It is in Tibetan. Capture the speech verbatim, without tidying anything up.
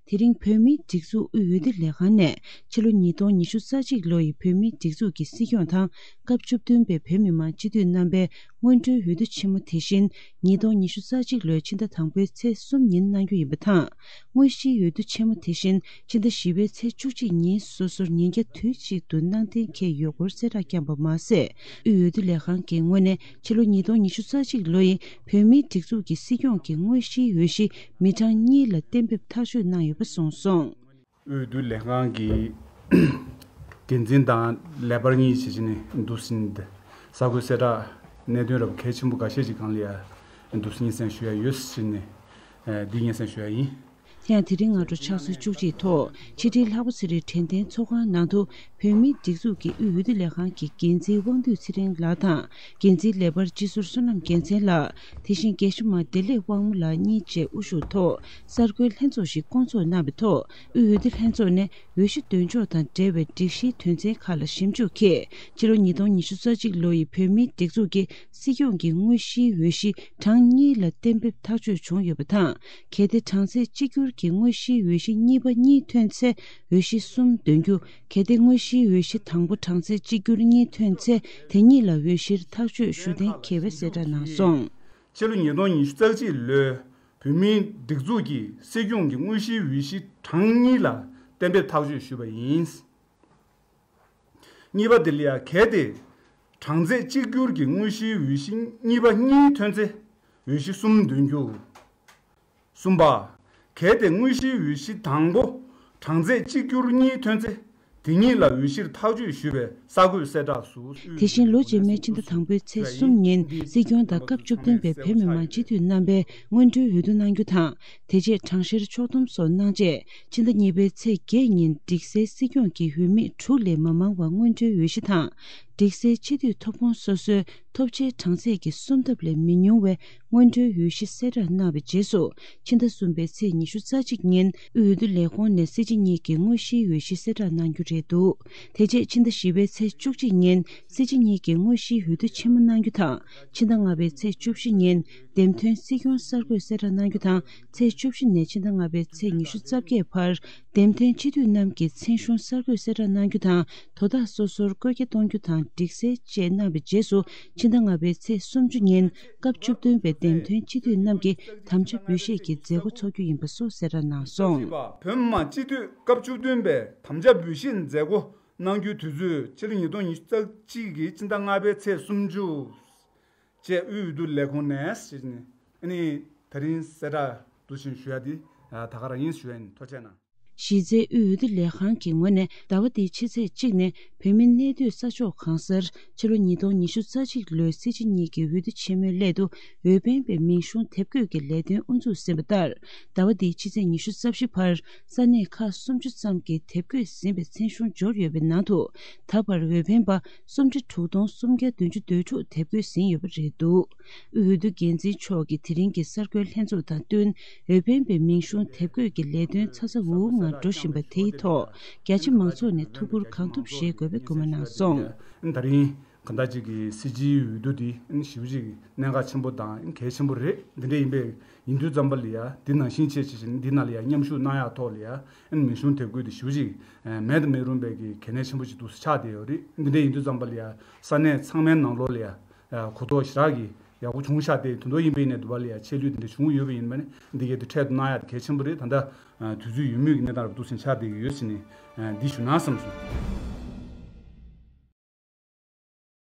དེ་རིང་བོད་མིའི་སྒྲིག་འཛུགས་དབུས་འོས་བསྡུ་ལས་ཁང་ནས་ཕྱི་ལོ་ཉིས་སྟོང་ཉི་ཤུ་རྩ་གཅིག་ལོ་ཡི་བོད་མིའི་སྒྲིག་འཛུགས་ཀྱི་སྲིད་སྐྱོང་དང་སྐབས་བཅུ་བདུན་པའི་བོད་མི་མང་སྤྱི་འཐུས་རྣམ་པའི་སྔོན་འགྲོའི་འོས་བསྡུ་ཆེན་མོ་དེ་བཞིན་ཉིས་སྟོང་ཉི་ཤུ་རྩ་གཅིག་ལོའི་ཕྱི་ཟླ་དང་པོའི་ཚེས་གསུམ་ཉིན་གནང་རྒྱུ་ཡིན་པ་དང་། དངོས་གཞིའི་འོས་བསྡུ་ཆེན་མོ་དེ་བཞིན་ཕྱི་ཟླ་བཞི་པའི་ཚེས་བཅུ་གཅིག་ཉིན་སོ་སོར་ཉིན་བརྒྱ་དུས་གཅིག་ཏུ་གནང་གཏན་འཁེལ་ཡོད་སྐོར་གསལ་བསྒྲགས་བསྐྱངས་པ་མ་ཟད། དབུས་འོས་བསྡུ་ལས་ཁང་གི་ངོས་ནས་ཕྱི་ལོ་ཉིས་སྟོང་ཉི་ཤུ་རྩ་གཅིག་ལོ་ཡི་བོད་མིའི་སྒྲིག་འཛུགས་ཀྱི་སྲིད་སྐྱོང་གི་དངོས་གཞིའི་འོས་གཞི་མི་གྲངས་གཉིས་ལ་གཏན་འབེབས་ཐག་གཅོད་གནང་ཡོད་པ་གསུངས་སོང་། དབུས་འོས་བསྡུ་ལས་ཁང་གི་འགན་འཛིན་དང་ལས་འཕར་གཉིས་བྱས་བྱས་ནས་འདུག་ཟིན་ཏེ། གསར་འགོད་གསལ་བསྒྲགས་གནད་དོན་རབ་གལ་ཆེན་པོ་འགའ་ཤས་ཅིག་སྒང་ལ་ཡ་འདུག་སྙན་སེང་ཞུ་ཡ་ཡོད་ཟེར་ནས་འདི་སྙན་སེང་ཞུ་ཡ་ཡིན། དེ་ཡང་དེ་རིང་སྔ་དྲོ་ཕྱག་ཚོད་བཅུ་གཅིག་ཐོག་ཕྱི་དྲིལ་ལྷག་པ་ཚེ་རིང་དྲན་རྟེན་ཚོགས་ཁང་ནང་དུ་བོད་མིའི་སྒྲིག་འཛུགས་ཀྱི་དབུས་འོས་བསྡུ་ལས་ཁང་གི་འགན་འཛིན་དབང་འདུས་ཚེ་རིང་ལགས་དང་། འགན་འཛིན་ལས་འཕར་སྤྱི་ཟུར་བསོད་ནམས་རྒྱལ་མཚན་ལགས། དེ་བཞིན་དགེ་བཤེས་མ་བདེ་ལེགས་དབང་མོ་ལགས་གཉིས་བཅས་དབུ་བཞུགས་ཐོག་གསར་འགོད་ལྷན་ཚོགས་ཤིག་བསྐོང་ཚོགས་གནང་བའི་ཐོག་དབུས་འོས་བསྡུ་ལྷན་ཚོགས་ནས་འོས་གཞི་འདོན་ཕྱོགས་དང་འབྲེལ་བའི་སྒྲིག་གཞིའི་དོན་ཚན་ཁག་ལ་ཞིབ་འཇུག་གིས་ཕྱི་ལོ་ཉིས་སྟོང་ཉི་ཤུ་རྩ་གཅིག་ལོ་ཡི་བོད་མིའི་སྒྲིག་འཛུགས་ཀྱི་སྲིད་སྐྱོང་གི་དངོས་གཞིའི་འོས་གཞི་གྲངས་གཉིས་ལ་གཏན་འབེབས་ཐག་གཅོད་བྱུང་ཡོད་པ་དང་། གལ་ཏེ་གྲངས་ཚད་གཅིག་གྱུར་གྱི་དངོས་གཞིའི་འོས་གཞི་གཉིས་པ་གཉིས་ཐོན་ཚེ་འོས་གཞི་གསུམ་འདོན་རྒྱུ། གལ་ཏེ་དངོས་གཞིའི་འོས་གཞི་དང་པོ་གྲངས་ཚད་གཅིག་གྱུར་གཉིས་ཐོན་ཚེ་དེ་གཉིས་ལ་འོས་གཞིར་ཐག་གཅོད་ཞུ་གཏན་འཁེལ་བའི་གསལ་བསྒྲགས་གནང་སོང་། ཕྱི་ལོ་ཉིས་སྟོང་ཉི་ཤུ་རྩ་གཅིག་ལོའི་བོད་མིའི་སྒྲིག་འཛུགས་ཀྱི་སྲིད་སྐྱོང་གི་དངོས་གཞིའི་འོས་གཞི་གྲངས་གཉིས་ལ་གཏན་འབེབས་ཐག་གཅོད་ཞུས་པ་ཡིན། གཉིས་པ་དེ་ལ་ཡང་གལ་ཏེ་གྲངས་ཚད་གཅིག་གྱུར་གྱི་དངོས་གཞིའི་འོས་གཞི་གཉིས་པ་གཉིས་ཐོན་ཚེ་འོས་གཞི་གསུམ་འདོན་རྒྱུ། གསུམ་པ། གལ་ཏེ་དངོས་གཞིའི་འོས་གཞི་དང་པོ་གྲངས་ཚད་གཅིག་གྱུར་གཉིས་ཐོན་ཚེ་དེ་གཉིས་ལ་འོས་གཞིར་ཐག་གཅོད་ཞུས་པའི་གསར་འགོད་གསལ་བསྒྲགས་སུ། དེ་བཞིན་ལོ་རྗེས་མའི་ཕྱི་ཟླ་དང་པོའི་ཚེས་གསུམ་ཉིན་སྲིད་སྐྱོང་དང་སྐབས་བཅུ་བདུན་པའི་བོད་མི་མང་སྤྱི་འཐུས་རྣམ་པས་སྔོན་འགྲོའི་འོས་བསྡུ་གནང་རྒྱུ་དང་། དེ་རྗེས་གྲངས་བཤེར་ཕྱོགས་བསྡོམས་སོགས་གནང་རྗེས་ཕྱི་ཟླ་གཉིས་པའི་ཚེས་བརྒྱད་ཉིན་སྒྲིག་སའི་སྲིད་སྐྱོང་གི་འོས་མི་དྲུག་ལས་མ་མང་བ་སྔོན་འགྲོའི་འོས་གཞི་དང་། སྒྲིག་སའི་སྤྱི་འཐུས་ཐོབ་ཁོངས་སོ་སོའི་ཐོབ་ཆའི་གྲངས་ཚད་ཀྱི་གསུམ་ལྡབ་ལས་མི་ཉུང་བའི་སྔོན་འགྲོའི་འོས་གཞི་གསལ་བསྒྲགས་གནང་བའི་རྗེས་སུ། ཕྱི་ཟླ་གསུམ་པའི་ཚེས་ཉི་ཤུ་རྩ་གཅིག་ཉིན་དབུས་འོས་བསྡུ་ལས་ཁུངས་ནས་སྲིད་སྤྱི་གཉིས་ཀྱི་དངོས་གཞིའི་འོས་གཞི་གསལ་བསྒྲགས་གནང་རྒྱུ་རེད་འདུག་དེ་རྗེས་ཕྱི་ཟླ་བཞི་པའི་ཚེས་བཅུ་གཅིག་ཉིན་སྲིད་སྤྱི་གཉིས་ཀྱི་དངོས་གཞིའི་འོས་བསྡུ་ཆེན་མོ་གནང་རྒྱུ་དང་། ཕྱི་ཟླ་ལྔ་པའི་ཚེས་བཅུ་བཞི་ཉིན་འདེམས་ཐོན་སྲིད་སྐྱོང་གསར་འགོད་གསལ་བསྒྲགས་གནང་རྒྱུ་དང་། ཚེས་བཅུ་བཞི་ནས་ཕྱི་ཟླ་ལྔ་པའི་ཚེས་ཉི་ཤུ་རྩ་བརྒྱད་བར་འདེམས་ཐོན་སྤྱི་འཐུས་རྣམས་ཀྱི་མཚན་གཞུང་གསར་འགོད་གསལ་བསྒྲགས་གནང་རྒྱུ་དང་། དོ་བདག་སོ་སོར་བཀོད་རྒྱ་གཏོང་རྒྱུ་དང་སྒྲིག་གསལ་བཅས་གནང་བའི་རྗེས་སུ། ཕྱི་ཟླ་ལྔ་པའི་ཚེས་སུམ་ཅུ་ཉིན་སྐབས་བཅུ་བདུན་པའི་འདེམས་ཐོན་སྤྱི་འཐུས་རྣམས་ཀྱི་དམ་བཅའ་འབུལ་བཞེས་ཀྱི་མཛད་སྒོ་འཚོགས་རྒྱུ་ཡིན་པ་སོགས་གསལ་བསྒྲགས་གནང་སོང་། བོད་མི་མང་སྤྱི་འཐུས་སྐབས་བཅུ་བདུན་པའི་དམ་བཅའ་འབུལ་བཞེས་མཛད་སྒོ་གནང་རྒྱུའི་དུས་ཚོད་ཕྱི་ལོ་ཉིས་སྟོང་ཉི་ཤུ་རྩ་གཅིག་གི་ཕྱི་ཟླ་ལྔ་པའི་ཚེས་སུམ་ཅུ། བཅས་དབུས་འོས་བསྡུ་ལས་ཁུངས་ནས་ཞེས་ནས་ཨ་ནི་ད་རིང་གསལ་བསྒྲགས་འདུག་བཞིན་ཞུ་ཡ་འདི་ད་ག་རང་ཡིན་ཞུ་ཡ་ཡིན། ཐུགས་རྗེ་གནང་། གཞི་རྩའི་དབུས་འོས་བསྡུ་ལས་ཁང་གི་ངོས་ནས་ཟླ་བ་འདིའི་ཕྱི་ཚེས་གཅིག་ནས་བོད་མི་གནས་སྡོད་ས་ཕྱོགས་གང་སར་ཕྱི་ལོ་ཉིས་སྟོང་ཉི་ཤུ་རྩ་གཅིག་ལོའི་སྲིད་སྤྱི་གཉིས་ཀྱི་འོས་བསྡུ་ཆེན་མོའི་སླད་དུ་འོས་འཕེན་པའི་མིང་གཞུང་དེབ་འགོད་ཀྱི་ལས་དོན་དབུ་འཛུགས་ཟིན་པ་ལྟར། ཟླ་བ་འདིའི་ཕྱི་ཚེས་ཉི་ཤུ་རྩ་བཞི་བར་ས་གནས་ཁག་སུམ་ཅུ་ཙམ་གྱི་དེབ་འགོད་ཟིན་པའི་མཚན་གཞུང་འབྱོར་ཡོད་པའི་ནང་དུ། ད་བར་འོས་འཕེན་པ་སུམ་ཁྲི་དྲུག་སྟོང་སུམ་བརྒྱ་བདུན་ཅུ་དོན་དྲུག་དེབ་འགོད་ཟིན་ཡོད་པ་རེད་འདུག་དབུས་འོས་བསྡུ་འགན་འཛིན་མཆོག་གིས་དེ་རིང་གི་གསར་འགོད་ལྷན་ཚོགས་དང་བསྟུན། འོས་འཕེན་པའི་མིང་གཞུང་དེབ་འགོད་ཀྱི་ལས་དོན་ཚ་ཚ་འུར་འུར་ངང་འགྲོ་བཞིན་པ་དེའི་ཐོག་རྒྱ་ཆེ་མང་ཚོགས་ནས་ཐུགས་ཁུར་གང་ཐུབ་བཞེས་དགོས་པའི་སྐུལ་མ་གནང་སོང་། ད་རིང་གང་ལྟར་ཅིག་གི་སྲིད་སྤྱིའི་འོས་བསྡུ་འདི་ཞེ་པོ་ཅིག་གནད་འགག་ཆེན་པོ་དང་གལ་ཆེན་པོ་རེད། འདི་འདྲ་ཡིན་པས་ཡིན་དུས་ཙམ་པ་ལ་ཡ་འདི་ནང་བཞིན་བྱས་བྱས་བྱས་འདི་ནང་ལ་ཡ་མཉམ་ཞུགས་གནང་ཡག་ཐོག་ལ་ཡ་མིང་གཞུང་དེབ་འགོད་འདི་ཞེ་པོ་ཅིག་མེད་དུ་མི་རུང་བའི་གི་གལ་གནད་ཆེན་པོ་ཅིག་འདུག་སེ་ཆགས་བསྡད་ཡོད་རེད། འདི་འདྲ་ཡིན་དུས་ཙམ་པ་ལ་ཡ་ས་གནས་ཚང་མའི་ནང་ལོགས་ལ་ཡ། གོ་རྟོགས་ཞེ་དྲག་གི་ཡག་པོ་བྱུང་ཤག་སྟེ། དོན་དག་ཡིན་པའི་ནས་འདུག་པ་ལ་ཡ་ཆད་ལུས་དེ་འདྲ་བྱུང་ཡོད་པ་ཡིན་པ་ནི་འདི་གའི་དུ་འཕྲལ་དུ་གནང་ཡག་དེ་གལ་ཆེན་པོ་རེད། ད་ལྟ་དུས་ཚོད་ཡོད་མུས་ཀྱི་གནས་སྟངས་རབ་ཏུ་ཟིན་ཆགས་བསྡད་ཀྱི་ཡོད་ཟེར་ནས་འདི་ཞུ་ན་བསམ་སོང་།